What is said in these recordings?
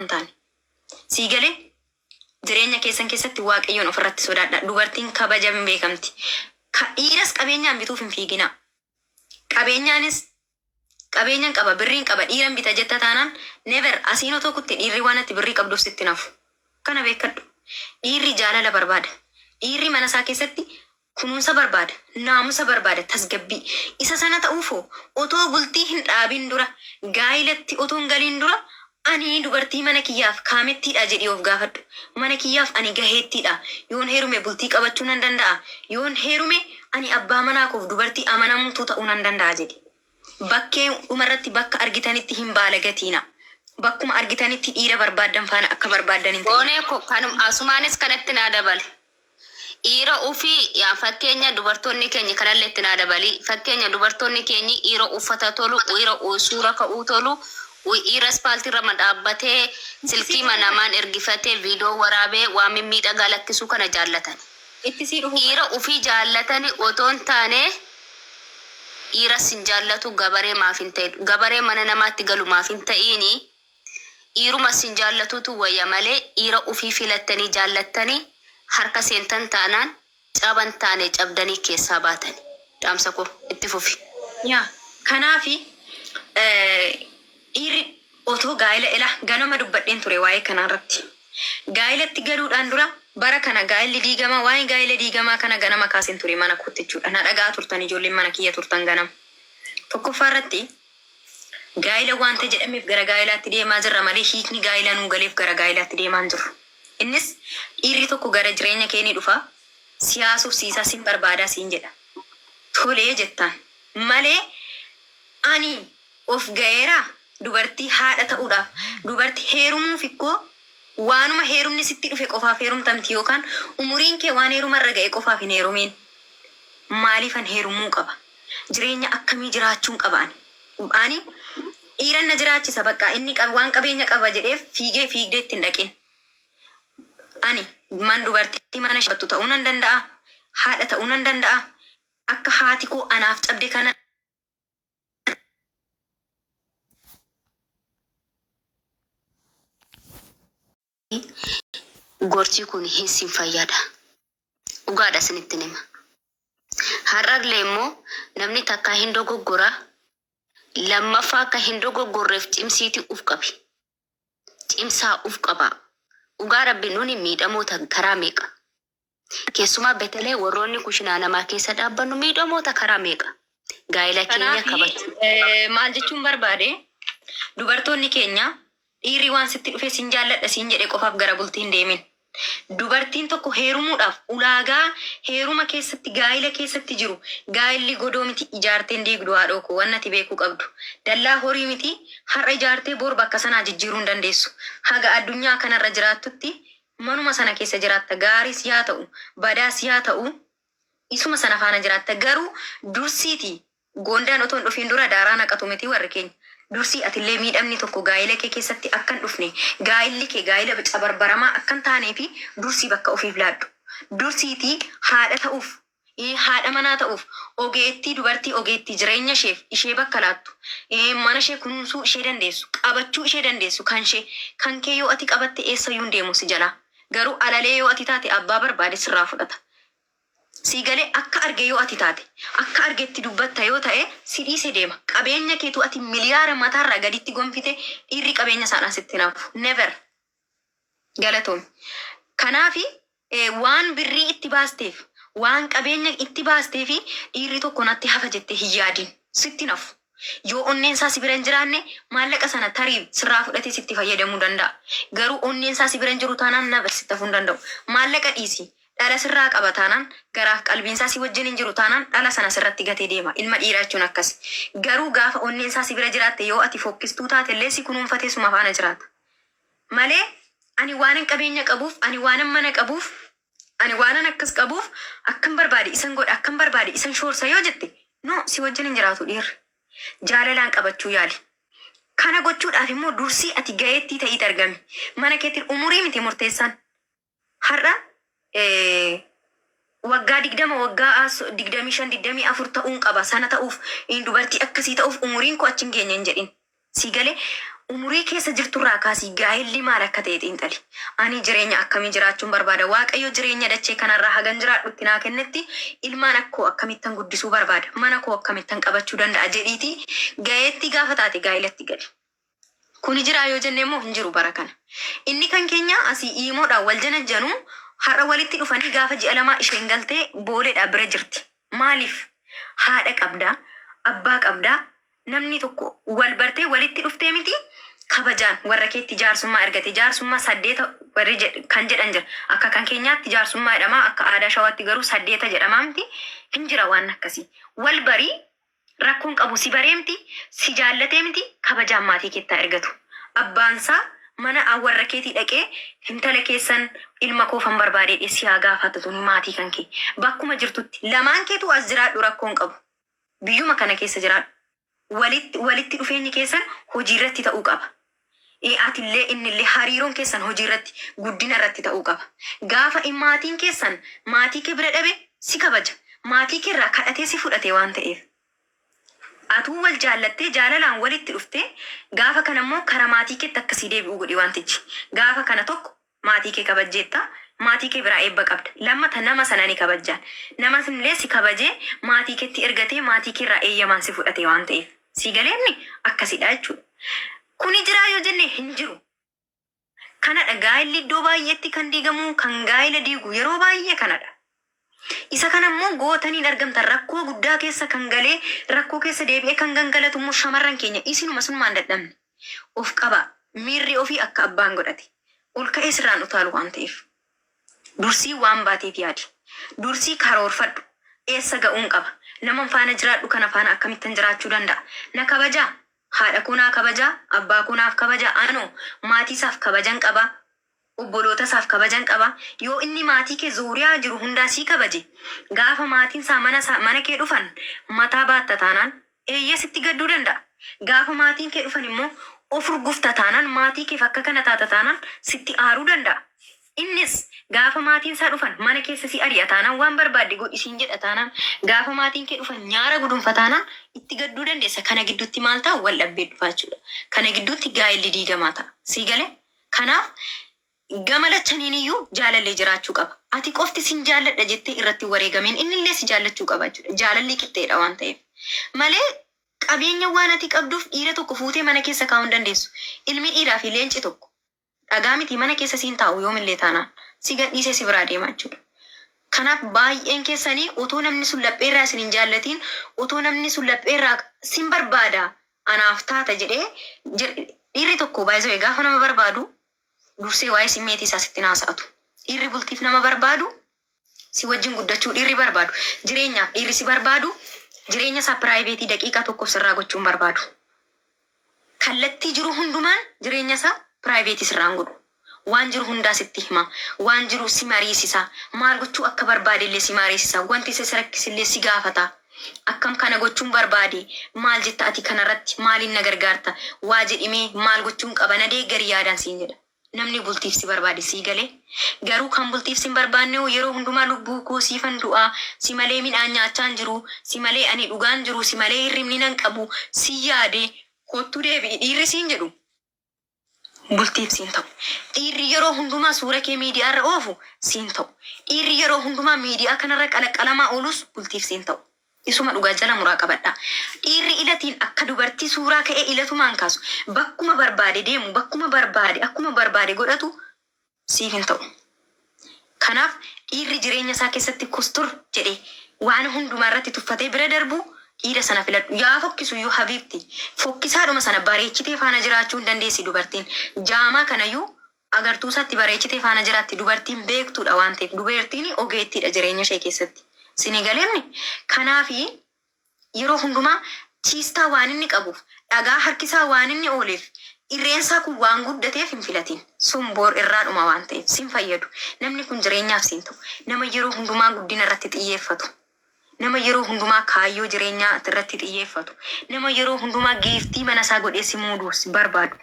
hin taane. Sii galee? Jireenya keessan keessatti Waaqayyoon ofirratti sodaadhaa. Dubartiin kabaja hin beekamti. Ka dhiiras qabeenyaan bituuf hin fiiginaa. Qabeenyaanis qabeenyan qaba birriin qaba dhiiran bita jetta taanaan never asiin otoo kutte dhiirri waan ati birrii qabduuf sitti hin hafu. Kana beekkadhu. Dhiirri jaalala barbaada. Dhiirri mana isaa keessatti kunuunsa barbaada, naamusa barbaada, tasgabbii. Isa sana ta'uufoo otoo bultii hin dhaabin dura, gaa'ilatti otoo hin galiin dura ani dubartii mana kiyyaaf kaamettiidha jedhii of gaafadhu. Mana kiyyaaf ani gaheettiidha. Yoon heerume bultii qabachuu nan danda'a. Yoon heerume ani abbaa manaa koof dubartii amanamtuu ta'uu nan danda'a jedhi. Bakkee dhumarratti bakka argitanitti hin baalagatiina. Bakkuma argitanitti dhiira barbaaddan faana akka barbaaddan hin ta'inaa. Boonee ko kanum asumaanis kanatti naa dabali. Dhiira ufii yaa fakkeenya dubartoonni keenya kanalle itti naa dabali. Fakkeenya dubartoonni keenyi dhiira uffata tolu, dhiira suura ka'uu tolu, dhiira ispaaltiirra ma dhaabbatee silkii ma namaan ergifatee viidiyoo waraabee waan mimmiidhagaa lakkisuu kana jaallatani. Itti sii dhufuu Dhiira qaba. ufii jaallatani otoo hin taane dhiira sin jaallatu gabaree maaf hin ta'in gabaree mana namaatti galu maaf hin ta'iini Dhiiruma sin jaallatuutu wayya malee dhiira ufii filattanii jaallattanii harka seentan taanaan caban taane cabdanii keessaa baatani. Dhaamsa koo. Itti fufi. Yaa kanaafi dhiirri otoo gaa'ila ila ganama dubbadheen ture waa'ee kanaa irratti. Gaa'ilatti galuudhaan dura bara kana gaa'illi diigamaa waa'ee gaa'ila diigamaa kana ganama kaasen ture mana kootti jechuudha. Na dhaga'aa turtan ijoolleen mana kiyya turtan ganama. Tokkoffaa irratti Gaa'ila waanta jedhameef gara gaa'ilaatti deemaa jirra malee hiikni gaa'ilaa nuu galeef gara gaa'ilaatti deemaa hin jirru. Innis dhiirri tokko gara jireenya kee ni dhufa, si haasofsiisa, sin barbaada siin jedha. Tolee jettaan. Malee ani of ga'eeraa? Dubartii haadha ta'uudhaaf, dubarti heerumuuf ikkoo waanuma heerumni sitti dhufe qofaaf heerumta miti yookaan umuriin kee waan heerumarra ga'e qofaaf hin heerumiin. Maaliifan heerumuu qaba? Jireenya akkamii jiraachuun qaba ani? Ani dhiiran na jiraachisa bakka inni waan qabeenya qaba jedheef fiigee fiigdee itti hin dhaqin. Ani man dubartii mana shabattu ta'uu nan danda'a. Haadha ta'uu nan danda'a. Akka haati koo anaaf cabde kana Gorsi kun hin sin fayyada. Dhugaadha isinittin hima. Har'allee immoo namni takkaa hin dogoggora, lammaffaa akka hin dogoggorreef cimsiitii uf qabi. Cimsaa uf qabaa. Dhugaa rabbi nuni miidhamoota karaa meeqa. Keessumaa betelee warroonni kushinaa namaa keessa dhaabbannu miidhamoota karaa meeqa. Gaa'ela keenya Kanaafi kabachuu. maal jechuun barbaade dubartoonni keenya dhiirri waan sitti dhufee sin jaalladha siin jedhe qofaaf gara bultii hin deemin. Dubartiin tokko heerumuudhaaf ulaagaa heeruma keessatti gaa'ila keessatti jiru gaa'illi godoo miti ijaartee hin diigdu haadhoo koo wanni ati beekuu qabdu dallaa horii miti har'a ijaartee bor bakka sanaa jijjiiruu hin dandeessu haga addunyaa kanarra jiraattutti manuma sana keessa jiraatta gaariis yaa ta'u badaas yaa ta'u isuma sana faana jiraatta garuu dursiiti Goondaan otoo hin dhufiin dura daaraa naqatu mitii warri keenya. Dursii atillee miidhamni tokko gaa'ila kee keessatti akka hin dhufne, gaa'illi kee gaa'ila cabarbaramaa akka hin taaneefi dursii bakka ofiif laadhu. Dursiitii haadha ta'uuf, haadha manaa ta'uuf, ogeettii dubartii ogeettii jireenya isheef ishee bakka laattu, mana ishee kunuunsuu ishee dandeessu, qabachuu ishee dandeessu kanshee, kankee yoo ati qabatte eessayyuu hin deemu si jalaa. Garuu alalee yoo ati taate abbaa barbaade sirraa fudhata. Sii galee akka arge yoo ati taate, akka argetti dubbatta yoo ta'e si dhiise deema. Qabeenya keetu ati miliyaara mataarraa gaditti gonfite dhiirri qabeenya isaadhaan sitti hin hafu. Never. Galatoomi. Kanaafi waan birrii itti baasteef, waan qabeenya itti baasteefi dhiirri tokko natti hafa jettee hin yaadin. Sitti hin hafu. Yoo onneen isaa si bira hin jiraanne maallaqa sana tarii sirraa fudhatee sitti fayyadamuu danda'a. Garuu onneen isaa si bira hin jiru taanaan never sitti hafuu hin danda'u. Maallaqa dhiisi dhala sirraa qaba taanaan garaaf qalbiin isaa si wajjin hin jiru taanaan dhala sana sirratti gatee deema. Ilma dhiiraa jechuun akkasi. Garuu gaafa onneen isaa si bira jiraatte yoo ati fokkistuu taate illee si kunuunfatee suma faana jiraata. Malee ani waanan qabeenya qabuuf ani waanan mana qabuuf Ani waanan akkas qabuuf akkan barbaade isan godha akkan barbaade isan shoorsa yoo jette no si wajjin hin jiraatu dhiirri. Jaalalaan qabachuu yaali. Kana gochuudhaaf immoo dursii ati gaheettii ta'iit argami. Mana keetiin umurii miti murteessaan. Har'a waggaa 20 waggaa 25 24 ta'uun qaba sana ta'uuf dubartii akkasii ta'uuf umuriin koo achi hin geenye hin jedhin. Sii galee umurii keessa jirturraa kaasii gaa'elli maal akka ta'e xiinxali. Ani jireenya akkamii jiraachuun barbaada? Waaqayyo jireenya dachee kanarraa hagan jiraadhutti naa kennetti ilmaan akkoo akkamittan guddisuu barbaada? Mana koo akkamittan qabachuu danda'a jedhiitii ga'eetti gaafa taate gaa'elatti gali. Kuni jiraa yoo jenne immoo hin jiru bara kana. Inni kan keenya asii iimoodhaan wal janajjanuu har'a walitti dhufanii gaafa ji'a lamaa isheen galtee booleedhaa bira jirti. Maaliif? Haadha qabdaa, abbaa qabdaa, namni tokko wal bartee walitti dhuftee miti kabajaan warra keetti jaarsummaa ergate. Jaarsummaa saddeeta warri kan jedhan jira. Akka kan keenyaatti jaarsummaa jedhama, akka aadaa Shawaatti garuu saddeeta jedhamaa miti. Hin jira waan akkasii. Wal barii rakkoon qabu si baree miti, si jaallatee miti kabajaan maatii keettaa ergatu. Abbaansaa mana warra keetii dhaqee intala keessan ilma koofan barbaadee si haa gaafatu tuni maatii kan kee. Bakkuma jirtutti lamaan keetu as jiraadhu rakkoon qabu. Biyyuma kana keessa jiraadhu. Walitti dhufeenyi keessan hojii irratti ta'uu qaba. Atillee innillee hariiroon keessan hojii irratti guddina irratti ta'uu qaba. Gaafa maatiin keessan maatii kee bira dhabe si kabaja. Maatii kee irraa kadhatee si fudhate waan ta'eef. Atuu wal jaallattee jaalalaan walitti dhuftee gaafa kana immoo kara maatii keetti akkasii deebi'uu godhi wantichi. Gaafa kana tokko maatii kee kabajjeetta. Maatii kee biraa eebba qabda. Lammata nama sana ni kabajjaan. Nama illee si kabajee maatii keetti ergatee maatii kee irraa eeyyamaan si fudhate waan ta'eef. Si galeemni akkasidha jechuudha. Kuni jiraa yoo jenne hin jiru. Kanadha gaa'elli iddoo baay'eetti kan diigamu kan gaa'ela diigu yeroo baay'ee kanadha. Isa kana immoo gootaniin argamtan rakkoo guddaa keessa kan galee rakkoo keessa deebi'ee kan gangalatu immoo shamarran keenya isinuma sunumaan dadhabne. Of qaba miirri ofii akka abbaan godhate. Ol ka'ee sirraan utaalu waan ta'eef. Dursii waan baateef yaadi. Dursii karoorfadhu. Eessa ga'uun qaba? Nama faana jiraadhu kana faana akkamittan jiraachuu danda'a? Na kabajaa? Haadha koo naa kabajaa? Abbaa koo naaf kabajaa? Anoo maatii isaaf kabajan qaba? Obboloota isaaf kabajan qaba? Yoo inni maatii kee zuuriyaa jiru hundaa sii kabaje, gaafa maatiin isaa mana kee dhufan mataa baatta taanaan eeyyee sitti gadduu danda'a. Gaafa maatiin kee dhufan immoo of urgufta taanaan maatii keef akka kana taata taanaan sitti aaruu danda'a. Innis gaafa maatiin isaa dhufan mana keessa si ari'a taanaan waan barbaadde godhi siin jedha taanaan gaafa maatiin kee dhufan nyaara gudunfa taanaan itti gadduu dandeessa. Kana gidduutti maal ta'a? Wal dhabbee dhufa jechuudha. Kana gidduutti gaa'elli diigamaa ta'a. Sii galee? Kanaaf gama lachaniin iyyuu jaalallee jiraachuu qaba. Ati qofti sin jaalladha jettee irratti wareegameen innillee si jaallachuu qaba jechuudha. Jaalalli qixxeedha waan ta'eef. Malee qabeenya waan ati qabduuf dhiira tokko fuutee mana keessa kaa'uu hin dandeessu. Ilmi dhiiraa fi leenci tokko dhagaa miti mana keessa siin taa'u yoomillee taanaan si gadhiisee si biraa deema jechuudha. Kanaaf baay'een keessanii otoo namni sun lapheerraa isin hin jaallatiin otoo namni sun lapheerraa sin barbaada anaaf taata jedhee dhiirri tokko baay'ee gaafa nama barbaadu dursee waa'ee simmeetii isaa sitti haasa'atu. Dhiirri bultiif nama barbaadu si wajjin guddachuu dhiirri barbaadu jireenyaaf dhiirri si barbaadu jireenya isaa private daqiiqaa tokkoof sirraa gochuun barbaadu. Kallattii jiru hundumaan jireenya isaa private sirraan godhu. Waan jiru hundaa sitti hima. Waan jiru si mariisisa. Maal gochuu akka barbaade illee si mariisisa. Wanti isa rakkisillee si gaafata. Akkam kana gochuun barbaade maal jetta ati kanarratti maaliin na gargaarta waa jedhimee maal gochuun qaba na deeggari yaadaan siin jedha. Namni bultiif si barbaade sii galee garuu kan bultiif si hin barbaanne hoo yeroo hundumaa lubbuu koo siifan du'aa si malee midhaan nyaachaan jiru si malee ani dhugaan jiru si malee hirribni nan qabu si yaade kottu deebi'i dhiirri siin jedhu bultiif siin ta'u. Dhiirri yeroo hundumaa suura kee miidiyaarra oofu siin ta'u. Dhiirri yeroo hundumaa miidiyaa kanarra qalaqqalamaa oolus bultiif siin ta'u. Isuma dhugaa jala muraa qabadha. Dhiirri ilatiin akka dubartii suuraa ka'ee ilatumaan kaasu bakkuma barbaade deemu bakkuma barbaade akkuma barbaade godhatu siif hin ta'u. Kanaaf dhiirri jireenya isaa keessatti kustur jedhee waan hundumaa irratti tuffatee bira darbu dhiira sana filadhu. Yaa fokkisu iyyuu habiibti. Fokkisaadhuma sana bareechitee faana jiraachuu hin dandeessi dubartiin. Jaamaa kanayyuu agartuu isaatti bareechitee faana jiraatti dubartiin beektuudha waan ta'eef dubartiin ogeettiidha jireenya ishee keessatti. Sini galeemni kanaafi yeroo hundumaa chiistaa waan inni qabuuf dhagaa harkisaa waan inni ooleef irreensaa kun waan guddateef hin filatin. Sun boor irraa dhuma waan ta'eef sin fayyadu. Namni kun jireenyaaf siin ta'u. Nama yeroo hundumaa guddina irratti xiyyeeffatu. Nama yeroo hundumaa kaayyoo jireenyaa irratti xiyyeeffatu. Nama yeroo hundumaa giiftii mana isaa godhee si muuduu barbaadu.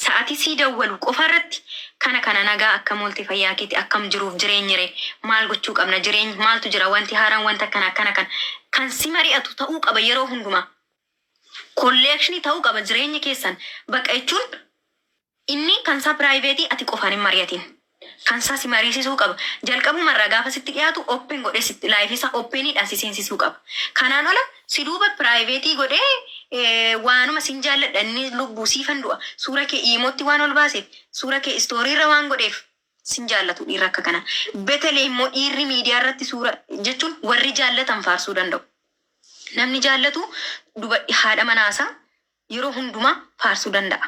Sa'atii sii dawwalu qofa irratti kana kana nagaa akkam oolte fayyaa keeti akkam jiruuf jireenyire maal gochuu qabna jireenyi maaltu jira wanti haaraan wanta akkana akkana kan kan si mari'atu ta'uu qaba yeroo hundumaa. Collection ta'uu qaba jireenyi keessan. Bakka jechuun inni kan isaa private ati qofaan hin mari'atin. Kan isaa si mariisisuu qaba. Jalqabumarraa gaafa sitti dhiyaatu open godhee sitti life isaa openiidhaan si seensisuu qaba. Kanaan ola si duuba private godhee waanuma sin jaalladha, inni lubbuu siifan du'a, suura kee imootti waan ol baaseef, suura kee story irra waan godheef sin jaallatu dhiirri akka kana. Betelee immoo dhiirri miidiyaa irratti suura jechuun warri jaallatan faarsuu danda'u. Namni jaallatu duba haadha manaasaa yeroo hundumaa faarsuu danda'a.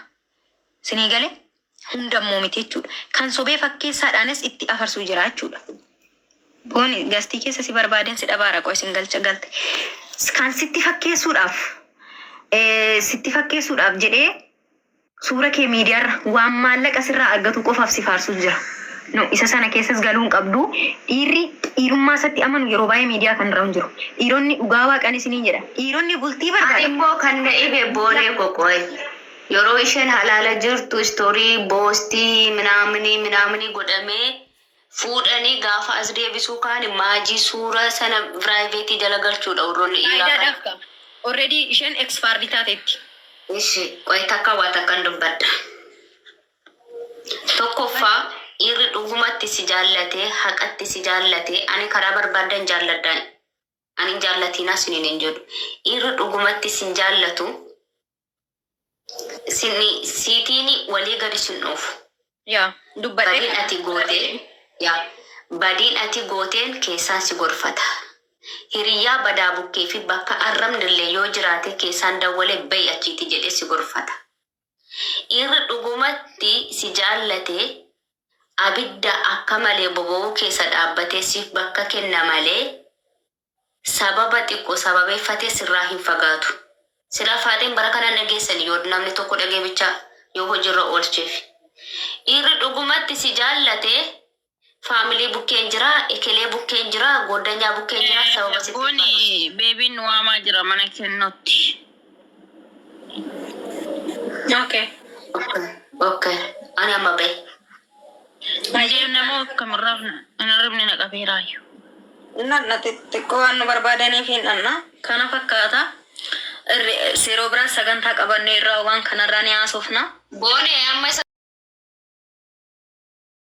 Sinii galee hundammoo miti jechuudha. Kan sobee fakkeessaadhaanis itti afarsuu jira jechuudha. Booni gastii keessa si barbaadeen si dhabaara qo isin galcha galte. Kan sitti fakkeessuudhaaf jedhee suura kee miidiyaarra waan maallaqa sirraa argatu qofaaf si faarsuu jira. No, isa sana keessas galuu hin qabdu. Dhiirri dhiirummaa isatti amanu yeroo baay'ee miidiyaa kanarra hin jiru. Dhiironni, dhugaa waaqaan isiniin jedha. Dhiironni bultii Ani barbaadan. immoo kan na dhibe, boonee qoqoy. Yeroo isheen halaala jirtu story post minaaminii minaaminii godhamee fuudhanii gaafa as deebisuu kaan maajii suura sana private jala galchuudha warroonni dhiiraa kana. Faayidaadhaaf qaba. Already isheen expired taateetti. Ishi qoy, takka waa takkan dubbadha. Tokkoffaa, dhiirri dhugumatti si jaallatee, haqatti si jaallatee, ani karaa barbaadan jaalladha. Ani hin jaallatiinaa siniin hin jedhu. Dhiirri dhugumatti sin jaallatu sinni siitiin walii gadi sin dhuufu. Yaa dubbadhee. Badiin ati gootee, yaa, badiin ati gooteen keessaan si gorfata. Hiriyyaa badaa bukkee fi bakka arrabni illee yoo jiraate keessaan dawwalee bahi achiiti jedhee si gorfata. Dhiirri dhugumatti si jaallatee abidda akka malee boba'uu keessa dhaabbatee siif bakka kenna malee sababa xiqqoo sababeeffatee sirraa hin fagaatu. Sila faaxeen bara kana dhageessan yoo namni tokko dhagee bichaa yoo hojiirra oolcheef. Dhiirri dhugumatti si jaallate family bukkeen jira, ekelee bukkeen jira, goddanyaa bukkeen jira, sababa sitti hin Booni baatu. beebiin nu waamaa jira mana kennutti. Okay. Okay. Ani amma bahe. Deem, nama akkam hin ribne na qabeeraayu. Nanna xixiqqoo waan nu barbaadaniif hin dhanna. Kana fakkaata. Yeroo biraa sagantaa qabannee irraa waan kanarraa ni haasofna. Boone amma isa